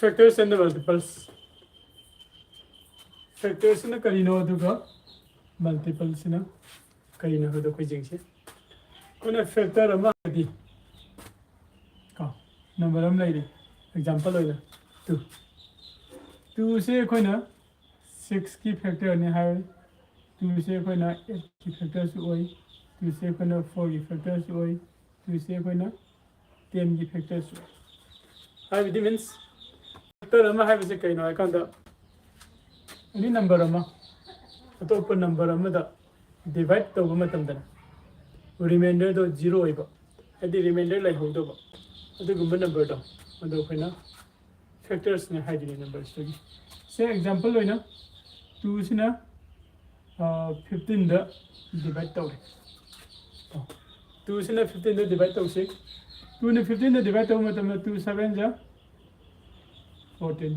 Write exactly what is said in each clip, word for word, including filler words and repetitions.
Factors and the multiples. Factors ꯁꯤꯅ ꯀꯔꯤꯅꯣ ꯑꯗꯨꯒ multiples ꯁꯤꯅ ꯀꯔꯤꯅꯣ ꯍꯥꯏꯕꯗꯣ ꯑꯩꯈꯣꯏ ꯌꯦꯡꯁꯤ꯫ ꯑꯩꯈꯣꯏꯅ factor ꯑꯃ ꯍꯥꯏꯗꯤ ꯀꯣ number ꯑꯃ ꯂꯩꯔꯦ, example ꯑꯣꯏꯅ two꯫ Two ꯁꯦ ꯑꯩꯈꯣꯏꯅ six ꯀꯤ factor ꯅꯤ ꯍꯥꯏꯔꯦ꯫ Two ꯁꯦ ꯑꯩꯈꯣꯏꯅ eight ꯀꯤ factor ꯁꯨ ꯑꯣꯏ꯫ Two ꯁꯦ ꯑꯩꯈꯣꯏꯅ four ꯒꯤ factor ꯁꯨ ꯑꯣꯏ꯫ Two ꯁꯦ ꯑꯩꯈꯣꯏꯅ ten ꯒꯤ factor ꯁꯨ ꯑꯣꯏ꯫ ꯍꯥꯏꯕꯗꯤ means factor ꯑꯃ ꯍꯥꯏꯕꯁꯦ ꯀꯩꯅꯣ ꯍꯥꯏꯀꯥꯟꯗ any number ꯑꯃ ꯑꯇꯣꯞꯄ number ꯑꯃꯗ divide ꯇꯧꯕ ꯃꯇꯝꯗꯅꯦ remainder ꯗꯣ zero ꯑꯣꯏꯕ, ꯍꯥꯏꯗꯤ remainder ꯂꯩꯍꯧꯗꯕ ꯑꯗꯨꯒꯨꯝꯕ number ꯗꯣ ꯑꯗꯨ ꯑꯩꯈꯣꯏꯅ factors ꯅꯦ ꯍꯥꯏꯗꯣꯏꯅꯦ number ꯁꯤꯗꯒꯤ꯫ ꯁꯦ example ꯑꯣꯏꯅ two ꯁꯤꯅ fifteen ꯗ divide ꯇꯧꯔꯦ꯫ Two ꯁꯤꯅ fifteen ꯗ divide ꯇꯧꯁꯤ꯫ Two ꯅ fifteen ꯗ divide ꯇꯧꯕ ꯃꯇꯝꯗ two seven ꯖ fourteen,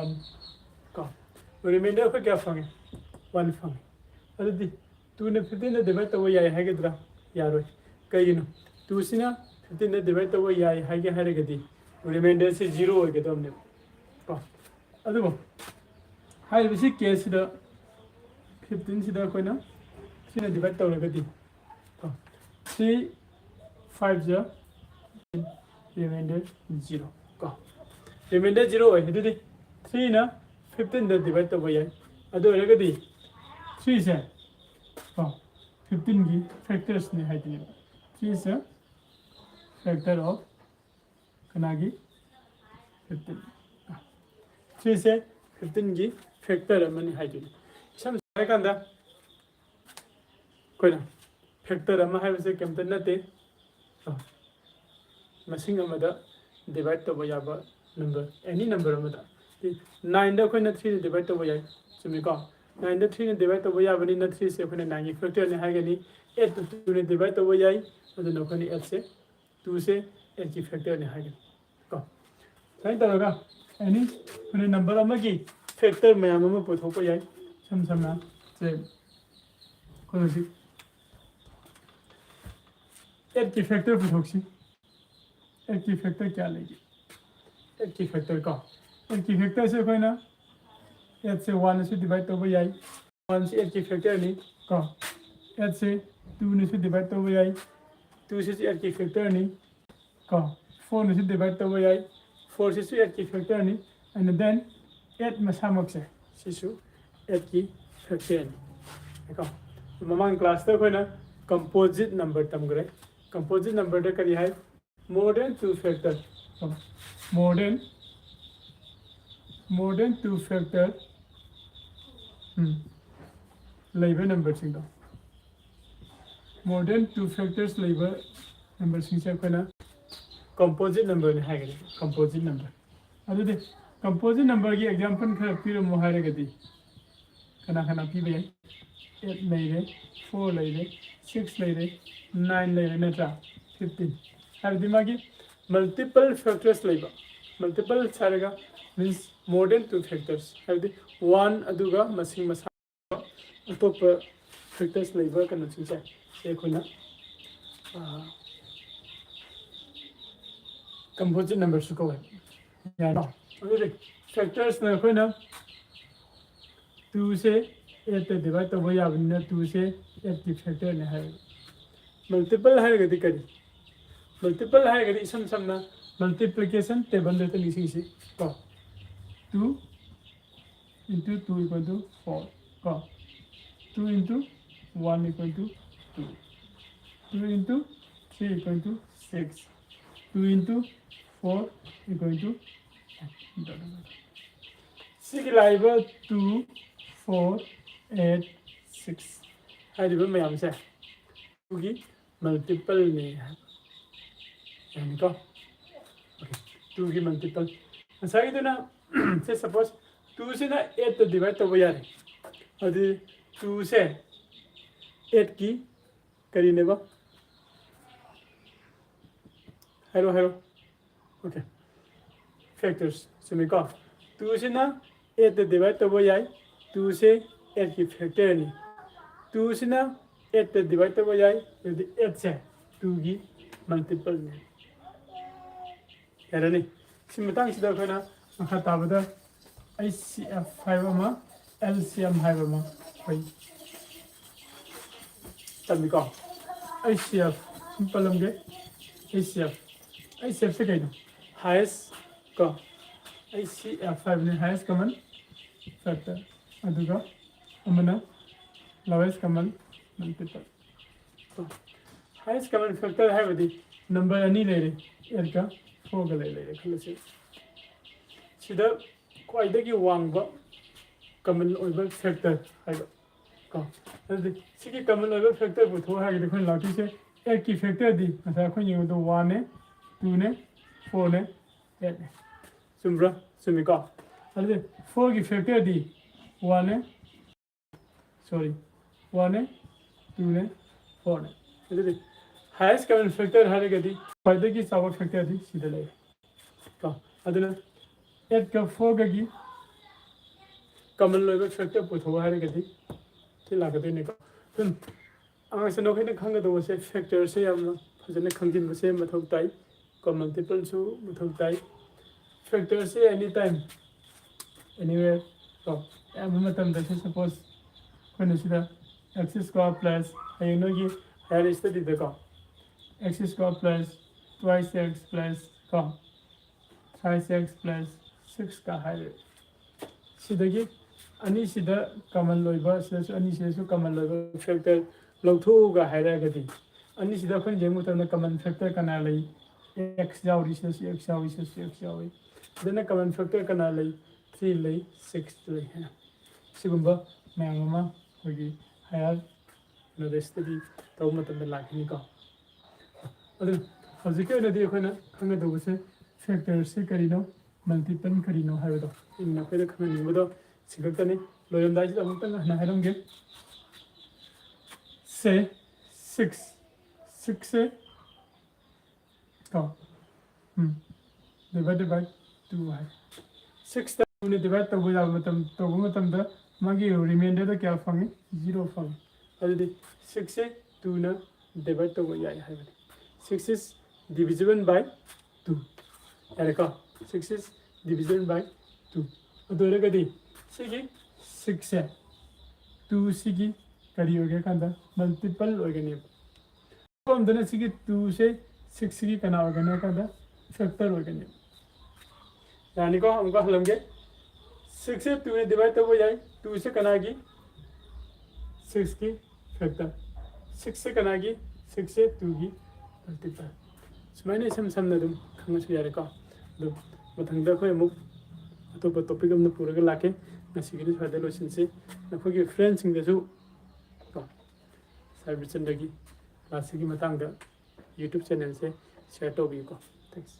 one ꯀꯣ꯫ Remainder ꯑꯩꯈꯣꯏ ꯀꯌꯥ ꯐꯪꯉꯦ? One ꯐꯪꯉꯦ꯫ ꯑꯗꯨꯗꯤ two ꯅ fifteen ꯗ divide ꯇꯧꯕ ꯌꯥꯏ ꯍꯥꯏꯒꯗ꯭ꯔꯥ? ꯌꯥꯔꯣꯏ꯫ ꯀꯩꯒꯤꯅꯣ? Two ꯁꯤꯅ fifteen ꯗ divide ꯇꯧꯕ ꯌꯥꯏ ꯍꯥꯏꯒꯦ ꯍꯥꯏꯔꯒꯗꯤ remainder ꯁꯤ zero ꯑꯣꯏꯒꯗꯕꯅꯦꯕ ꯀꯣ꯫ ꯑꯗꯨꯕꯨ ꯍꯥꯏꯔꯤꯕꯁꯤ case ꯁꯤꯗ fifteen ꯁꯤꯗ ꯑꯩꯈꯣꯏꯅ ꯁꯤꯅ divide ꯇꯧꯔꯒꯗꯤ ꯀꯣ, three five ꯖ remainder zero ꯀꯣ꯫ Remainder zero ꯑꯣꯏ꯫ ꯑꯗꯨꯗꯤ three ꯅ fifteen ꯗ divide ꯇꯧꯕ ꯌꯥꯏ꯫ ꯑꯗꯨ ꯑꯣꯏꯔꯒꯗꯤ three ꯁꯦ ꯀꯣ fifteen ꯒꯤ factors ꯅꯤ ꯍꯥꯏꯗꯣꯏꯅꯦꯕ꯫ Three is a factor of ꯀꯅꯥꯒꯤ? Fifteen꯫ Three ꯁꯦ fifteen ꯒꯤ factor ꯑꯃꯅꯤ ꯍꯥꯏꯗꯣꯏꯅꯤ꯫ ꯏꯁꯝ ꯁꯝꯅ ꯍꯥꯏꯔꯀꯥꯟꯗ ꯑꯩꯈꯣꯏꯅ factor ꯑꯃ ꯍꯥꯏꯕꯁꯦ ꯀꯩꯝꯇ ꯅꯠꯇꯦ, ꯑ, ꯃꯁꯤꯡ ꯑꯃꯗ divide ꯇꯧꯕ ꯌꯥꯕ number, any number ꯑꯃꯗ꯫ Nine ꯗ ꯑꯩꯈꯣꯏꯅ three ꯅ divide ꯇꯧꯕ ꯌꯥꯏ, ꯆꯨꯝꯃꯤꯀꯣ? Nine ꯗ three ꯅ divide ꯇꯧꯕ ꯌꯥꯕꯅꯤꯅ three ꯁꯦ ꯑꯩꯈꯣꯏꯅ nine ꯒꯤ factor ꯅꯤ ꯍꯥꯏꯒꯅꯤ꯫ Eight ꯇ two ꯅ divide ꯇꯧꯕ ꯌꯥꯏ, ꯑꯗꯨꯅ ꯑꯩꯈꯣꯏꯅ eight ꯁꯦ two ꯁꯦ eight ꯀꯤ factor ꯅꯤ ꯍꯥꯏꯒꯅꯤ ꯀꯣ꯫ ꯁꯨꯃꯥꯏꯅ ꯇꯧꯔꯒ any ꯑꯩꯈꯣꯏꯅ number ꯑꯃꯒꯤ factor ꯃꯌꯥꯝ ꯑꯃ ꯄꯨꯊꯣꯛꯄ ꯌꯥꯏ꯫ ꯏꯁꯝ ꯁꯝꯅ ꯁꯦ ꯑꯩꯈꯣꯏ ꯍꯧꯖꯤꯛ eight ꯀꯤ factor ꯄꯨꯊꯣꯛꯁꯤ꯫ Eight ꯀꯤ factor ꯀꯌꯥ ꯂꯩꯒꯦ? ꯑꯦꯠꯀꯤ ꯐꯦꯛꯇꯔ ꯀꯣ, ꯑꯦꯠꯀꯤ ꯐꯦꯛꯇꯔꯁꯦ ꯑꯩꯈꯣꯏꯅ ꯑꯦꯠꯁꯦ ꯋꯥꯟꯅꯁꯨ ꯗꯤꯚꯥꯏꯠ ꯇꯧꯕ ꯌꯥꯏ, ꯋꯥꯟꯁꯦ ꯑꯦꯠꯀꯤ ꯐꯦꯛꯇꯔꯅꯤ ꯀꯣ, ꯑꯦꯠꯁꯦ ꯇꯨꯅꯁꯨ ꯗꯤꯚꯥꯏꯠ ꯇꯧꯕ ꯌꯥꯏ, ꯇꯨꯁꯤꯁꯨ ꯑꯦꯠꯀꯤ ꯐꯦꯛꯇꯔꯅꯤ ꯀꯣ, ꯐꯣꯔꯅꯁꯨ ꯗꯤꯚꯥꯏꯠ ꯇꯧꯕ ꯌꯥꯏ, ꯐꯣꯔꯁꯤꯁꯨ ꯑꯦꯠꯀꯤ ꯐꯦꯛꯇꯔꯅꯤ, and then ꯑꯦꯠ ꯃꯁꯥꯃꯛꯁꯦ ꯁꯤꯁꯨ ꯑꯦꯠꯀꯤ ꯐꯦꯛꯇꯔꯅꯤ ꯀꯣ꯫ ꯃꯃꯥꯡ ꯀ꯭ꯂꯥꯁꯇ ꯑꯩꯈꯣꯏꯅ ꯀꯝꯄꯣꯖꯤꯠ ꯅꯝꯕꯔ ꯇꯝꯈ꯭ꯔꯦ꯫ ꯀꯝꯄꯣꯖꯤꯠ ꯅꯝꯕꯔꯗ ꯀꯔꯤ ꯍꯥꯏ? More than two factor, more than more than two factor ꯎꯝ ꯂꯩꯕ ꯅꯝꯕꯔꯁꯤꯡꯗꯣ, more than two factors ꯂꯩꯕ ꯅꯝꯕꯔꯁꯤꯡꯁꯦ ꯑꯩꯈꯣꯏꯅ ꯀꯝꯄꯣꯖꯤꯠ ꯅꯝꯕꯔꯅꯤ ꯍꯥꯏꯒꯅꯤ꯫ Composite number. ꯑꯗꯨꯗꯤ ꯀꯝꯄꯣꯖꯤꯠ ꯅꯝꯕꯔꯒꯤ ꯑꯦꯛꯖꯥꯝꯄꯜ ꯈꯔ ꯄꯤꯔꯝꯃꯨ ꯍꯥꯏꯔꯒꯗꯤ ꯀꯅꯥ ꯀꯅꯥ ꯄꯤꯕ ꯌꯥꯏ? ꯑꯦꯠ ꯂꯩꯔꯦ, ꯐꯣꯔ ꯂꯩꯔꯦ, ꯁꯤꯛꯁ ꯂꯩꯔꯦ, ꯅꯥꯏꯟ ꯂꯩꯔꯦ, ꯅꯠꯇ꯭ꯔꯥ? ꯐꯤꯐꯇꯤꯟ꯫ ꯍꯥꯏꯕꯗꯤ ꯃꯥꯒꯤ ꯃꯜꯇꯤꯄꯜ ꯐꯦꯛꯇꯔꯁ ꯂꯩꯕ, ꯃꯜꯇꯤꯄꯜꯁ ꯍꯥꯏꯔꯒ means more than two factors, ꯍꯥꯏꯕꯗꯤ ꯋꯥꯟ ꯑꯗꯨꯒ ꯃꯁꯤꯡ ꯃꯁꯥ ꯑꯇꯣꯞꯄ ꯐꯦꯛꯇꯔꯁ ꯂꯩꯕ ꯀꯩꯅꯣꯁꯤꯡꯁꯦ ꯁꯤ ꯑꯩꯈꯣꯏꯅ ꯀꯝꯄꯣꯖꯤꯠ ꯅꯝꯕꯔꯁꯨ ꯀꯧꯋꯦ꯫ ꯌꯥꯔꯦ꯫ ꯑꯗꯨꯗꯤ ꯐꯦꯛꯇꯔꯁꯅ ꯑꯩꯈꯣꯏꯅ ꯇꯨꯁꯦ ꯑꯦꯠꯇ ꯗꯤꯚꯥꯏꯠ ꯇꯧꯕ ꯌꯥꯕꯅꯤꯅ ꯇꯨꯁꯦ ꯑꯦꯠꯀꯤ ꯐꯦꯛꯇꯔꯅꯤ ꯍꯥꯏꯔꯒ, ꯃꯜꯇꯤꯄꯜ ꯍꯥꯏꯔꯒꯗꯤ ꯀꯔꯤ? ꯃꯜꯇꯤꯄꯜ ꯍꯥꯏꯔꯒꯗꯤ ꯏꯁꯝ ꯁꯝꯅ ꯃꯜꯇꯤꯄ꯭ꯂꯤꯀꯦꯁꯟ ꯇꯦꯕꯜꯗ ꯅꯤꯡꯁꯤꯡꯁꯤ ꯀꯣ꯫ Two into two equal to four ꯀꯣ, two into one equal to two, two into three equal to six, two into four equal to eight꯫ ꯁꯤꯒꯤ ꯂꯥꯛꯏꯕ two, four, eight, six ꯍꯥꯏꯔꯤꯕ ꯃꯌꯥꯝꯁꯦ ꯇꯨꯒꯤ ꯃꯜꯇꯤꯄꯜꯅꯤ ꯍꯥꯏꯕ ꯌꯥꯅꯤꯀꯣ꯫ ꯇꯨꯒꯤ ꯃꯜꯇꯤꯄꯜ ꯉꯁꯥꯏꯒꯤꯗꯨꯅ ꯁꯦ ꯁꯄꯣꯁ ꯇꯨꯁꯤꯅ ꯑꯦꯠꯇ ꯗꯤꯚꯥꯏꯠ ꯇꯧꯕ ꯌꯥꯔꯦ, ꯑꯗꯨꯗꯤ ꯇꯨꯁꯦ ꯑꯦꯠꯀꯤ ꯀꯔꯤꯅꯦꯕ? ꯍꯥꯏꯔꯣ ꯍꯥꯏꯔꯣ꯫ Okay, factors ꯆꯨꯝꯃꯤꯀꯣ꯫ ꯇꯨꯁꯤꯅ ꯑꯦꯠꯇ ꯗꯤꯚꯥꯏꯠ ꯇꯧꯕ ꯌꯥꯏ, ꯇꯨꯁꯦ ꯑꯦꯠꯀꯤ ꯐꯦꯛꯇꯔꯅꯤ꯫ ꯇꯨꯁꯤꯅ ꯑꯦꯠꯇ ꯗꯤꯚꯥꯏꯠ ꯇꯧꯕ ꯌꯥꯏ, ꯑꯗꯨꯗꯤ ꯑꯦꯠꯁꯦ ꯇꯨꯒꯤ ꯃꯜꯇꯤꯄꯜꯅꯤ꯫ ꯌꯥꯔꯅꯤ꯫ ꯁꯤ ꯃꯇꯥꯡꯁꯤꯗ ꯑꯩꯈꯣꯏꯅ ꯃꯈꯥ ꯇꯥꯕꯗ H C F ꯍꯥꯏꯕ ꯑꯃ, L C M ꯍꯥꯏꯕ ꯑꯃ ꯑꯩꯈꯣꯏ ꯇꯝꯃꯤꯀꯣ꯫ H C F ꯁꯨꯝ ꯄꯜꯂꯝꯒꯦ꯫ H C F, H C F ꯁꯦ ꯀꯩꯅꯣ? Highest ꯀꯣ, H C F ꯍꯥꯏꯕꯅꯤ, highest common factor, ꯑꯗꯨꯒ ꯑꯃꯅ lowest common multiple꯫ Highest common factor ꯍꯥꯏꯕꯗꯤ number ꯑꯅꯤ ꯂꯩꯔꯦ, eight ꯀ four ꯒ ꯂꯩ ꯂꯩꯔꯦ ꯈꯜꯂꯁꯤ꯫ ꯁꯤꯗ ꯈ꯭ꯋꯥꯏꯗꯒꯤ ꯋꯥꯡꯕ common ꯑꯣꯏꯕ factor ꯍꯥꯏꯕ ꯀꯣ꯫ ꯑꯗꯨꯗꯤ ꯁꯤꯒꯤ common ꯑꯣꯏꯕ factor ꯄꯨꯊꯣꯛꯑꯣ ꯍꯥꯏꯔꯒꯗꯤ ꯑꯩꯈꯣꯏꯅ ꯂꯥꯛꯇꯣꯏꯁꯦ, eight ꯀꯤ factor ꯗꯤ ꯉꯁꯥꯏ ꯑꯩꯈꯣꯏꯅ ꯌꯦꯡꯕꯗꯣ one ꯅꯦ, two ꯅꯦ, four ꯅꯦ, eight ꯅꯦ꯫ ꯆꯨꯝꯕ꯭ꯔꯥ? ꯆꯨꯝꯃꯤꯀꯣ꯫ ꯑꯗꯨꯗꯤ four ꯒꯤ factor ꯗꯤ one ꯅꯦ, sorry, one ꯅꯦ, two ꯅꯦ, four ꯅꯦ꯫ ꯑꯗꯨꯗꯤ highest common factor ꯍꯥꯏꯔꯒꯗꯤ ꯈ꯭ꯋꯥꯏꯗꯒꯤ ꯆꯥꯎꯕ factor ꯗꯤ ꯁꯤꯗ ꯂꯩꯔꯦ ꯀꯣ꯫ ꯑꯗꯨꯅ eight ꯀ four ꯒꯒꯤ common ꯑꯣꯏꯕ factor ꯄꯨꯊꯣꯛꯑꯣ ꯍꯥꯏꯔꯒꯗꯤ ꯁꯤ ꯂꯥꯛꯀꯗꯣꯏꯅꯤꯀꯣ꯫ ꯑꯗꯨꯝ ꯑꯉꯥꯡꯁꯦ ꯅꯈꯣꯏꯅ ꯈꯪꯒꯗꯧꯕꯁꯦ factor ꯁꯦ ꯌꯥꯝꯅ ꯐꯖꯅ ꯈꯪꯖꯤꯟꯕꯁꯦ ꯃꯊꯧ ꯇꯥꯏ꯫ ꯀꯣ, multiple ꯁꯨ ꯃꯊꯧ ꯇꯥꯏ꯫ Factor ꯁꯦ anytime, anywhere ꯀꯣ, ꯑꯌꯥꯝꯕ ꯃꯇꯝꯗ ꯁꯤ, suppose ꯑꯩꯈꯣꯏꯅ ꯁꯤꯗ x square plus, ꯍꯌꯦꯡ ꯅꯣꯏꯒꯤ higher study ꯗꯀꯣ, x square plus twice x plus ꯀꯣ, thrice x plus six ꯀ ꯍꯥꯏꯔꯦ꯫ ꯁꯤꯗꯒꯤ ꯑꯅꯤꯁꯤꯗ common ꯑꯣꯏꯕ, ꯁꯤꯗꯁꯨ ꯑꯅꯤꯁꯤꯗꯁꯨ common ꯑꯣꯏꯕ factor ꯂꯧꯊꯣꯛꯎꯒ ꯍꯥꯏꯔꯒꯗꯤ, ꯑꯅꯤꯁꯤꯗ ꯑꯩꯈꯣꯏꯅ ꯌꯦꯡꯕ ꯃꯇꯝꯗ common factor ꯀꯅꯥ ꯂꯩ? X ꯌꯥꯎꯔꯤ, ꯁꯤꯗꯁꯨ x ꯌꯥꯎꯔꯤ, ꯁꯤꯗꯁꯨ x ꯌꯥꯎꯔꯤ꯫ ꯑꯗꯨꯅ common factor ꯀꯅꯥ ꯂꯩ? Three ꯂꯩ, six ꯂꯩ ꯍꯥꯏꯅ꯫ ꯁꯤꯒꯨꯝꯕ ꯃꯌꯥꯝ ꯑꯃ ꯑꯩꯈꯣꯏꯒꯤ higher study ꯇꯧꯕ ꯃꯇꯝꯗ ꯂꯥꯛꯀꯅꯤꯀꯣ꯫ ꯑꯗꯨ ꯍꯧꯖꯤꯛꯀꯤ ꯑꯣꯏꯅꯗꯤ ꯑꯩꯈꯣꯏꯅ ꯈꯪꯒꯗꯧꯕꯁꯦ factor ꯁꯦ ꯀꯔꯤꯅꯣ, multiple ꯀꯔꯤꯅꯣ ꯍꯥꯏꯕꯗꯣ ꯑꯩꯅ ꯅꯈꯣꯏꯗ ꯈꯪꯍꯟꯅꯤꯡꯕꯗꯣ ꯁꯤ ꯈꯛꯇꯅꯤ꯫ ꯂꯣꯏꯔꯝꯗꯥꯏꯁꯤꯗ ꯑꯃꯨꯛꯇꯪ ꯍꯟꯅ ꯍꯥꯏꯔꯝꯒꯦ꯫ ꯁꯦ six, six ꯁꯦ ꯀꯣ, ꯎꯝ, divided by two high. Six ꯇ two ꯅ divide ꯇꯧꯕ ꯌꯥꯕ ꯃꯇꯝ, ꯇꯧꯕ ꯃꯇꯝꯗ ꯃꯥꯒꯤ remainder ꯗ ꯀꯌꯥ ꯐꯪꯉꯤ? Zero ꯐꯪꯉꯤ꯫ ꯑꯗꯨꯗꯤ six ꯁꯦ two ꯅ divide ꯇꯧꯕ ꯌꯥꯏ ꯍꯥꯏꯕꯅꯤ꯫ Six is divisible by two꯫ ꯌꯥꯔꯦꯀꯣ? Six is division by two. ꯑꯗꯨ ꯑꯣꯏꯔꯒꯗꯤ ꯁꯤꯒꯤ ꯁꯤꯛꯁꯁꯦ ꯇꯨꯁꯤꯒꯤ ꯀꯔꯤ ꯑꯣꯏꯒꯦ ꯍꯥꯏ ꯀꯥꯟꯗ ꯃꯜꯇꯤꯄꯜ ꯑꯣꯏꯒꯅꯦꯕ꯫ ꯑꯃꯗꯅ ꯁꯤꯒꯤ ꯇꯨꯁꯦ ꯁꯤꯛꯁꯁꯤꯒꯤ ꯀꯅꯥ ꯑꯣꯏꯒꯅꯤ ꯍꯥꯏ ꯀꯥꯟꯗ ꯐꯦꯛꯇꯔ ꯑꯣꯏꯒꯅꯦꯕ꯫ ꯌꯥꯅꯤꯀꯣ? ꯑꯃꯨꯛꯀ ꯍꯜꯂꯝꯒꯦ꯫ ꯁꯤꯛꯁꯁꯦ ꯇꯨꯅ ꯗꯤꯚꯥꯏꯠ ꯇꯧꯕ ꯌꯥꯏ꯫ ꯇꯨꯁꯦ ꯀꯅꯥꯒꯤ? ꯁꯤꯛꯁꯀꯤ ꯐꯦꯛꯇꯔ꯫ ꯁꯤꯛꯁꯁꯦ ꯀꯅꯥꯒꯤ? ꯁꯤꯛꯁꯁꯦ ꯇꯨꯒꯤ ꯃꯜꯇꯤꯄꯜ꯫ ꯁꯨꯃꯥꯏꯅ ꯏꯁꯝ ꯁꯝꯅ ꯑꯗꯨꯝ ꯈꯪꯉꯁꯨ ꯌꯥꯔꯦꯀꯣ꯫ ꯑꯗꯨ ꯃꯊꯪꯗ ꯑꯩꯈꯣꯏ ꯑꯃꯨꯛ ꯑꯇꯣꯞꯄ ꯇꯣꯄꯤꯛ ꯑꯃ ꯄꯨꯔꯒ ꯂꯥꯛꯀꯦ꯫ ꯉꯁꯤꯒꯤꯗꯤ ꯁ꯭ꯋꯥꯏꯗ ꯂꯣꯏꯁꯤꯟꯁꯤ꯫ ꯅꯈꯣꯏꯒꯤ ꯐ꯭ꯔꯦꯟꯁꯤꯡꯗꯁꯨ ꯀꯣ ꯁꯥꯔ ꯕꯤꯔꯆꯟꯗ꯭ꯔꯒꯤ ꯀ꯭ꯂꯥꯁꯁꯤꯒꯤ ꯃꯇꯥꯡꯗ ꯌꯨꯇ꯭ꯌꯨꯕ ꯆꯦꯅꯦꯜꯁꯦ ꯁꯤꯌꯔ ꯇꯧꯕꯤꯌꯨꯀꯣ꯫ Thanks꯫